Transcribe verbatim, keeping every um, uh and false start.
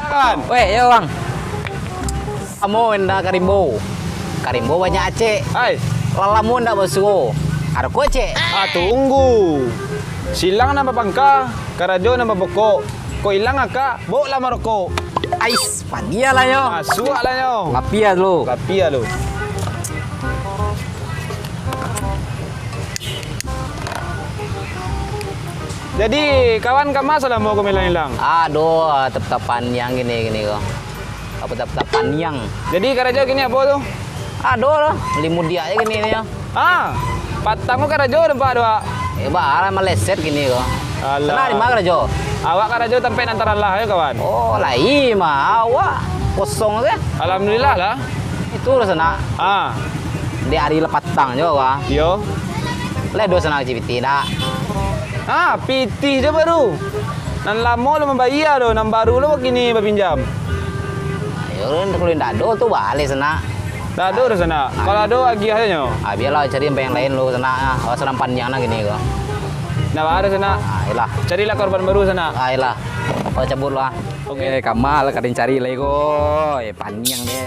Kan? Weh, yo, Bang. Lamo indak ka rimbo. Ka rimbo banyak acek. Hai. Lah lamo indak basuo. Ado ko acek? Ah, tunggu. Silang nan bapangka, karajo nan bapokok. Kok ilang akak, boklah marokok. Ais, padiah lah nyo. Masuak lah nyo. Lapia lu. Lapia lu. Jadi, kawan kama salamo ko mailang-ilang? Ado, tetap paniang gini, gini ko. Apa tetap paniang? Jadi, karajo kini apo tu? Ado lah, bali mudiak aja gini nyo. Ah, patang ko karajo nampak tu, Wak. Eh, baa lah maleset gini ko. Alah. Sanak di ma karajo? Awak karajo tampek nan taralah yo, kawan. Oh, lai mah, awak kosong se. Alhamdulillah lah. Itu lah sanak. Ah. Di ari lah patang jo, wah. Yo. Lai ado sanak pitih ndak? Ah, pitih jo baru. Nan lamo lah mambayia tu, nan baru lah kini bapinjam. Yo, kalau indak ado tu baleh sanak. Ndak ado doh sanak. Kalau ado agiah aja nyo. Ah, bialah cari yang lain lu sanak. Awak sadang paniang nah gini ko. Ndak baa doh sanak. Ah, iyolah. Carilah korban baru sanak. Ah, iyolah. Awak cabut lah. Oke. Eh, Kamal kadang cari lai ko. Eh, paniang deh.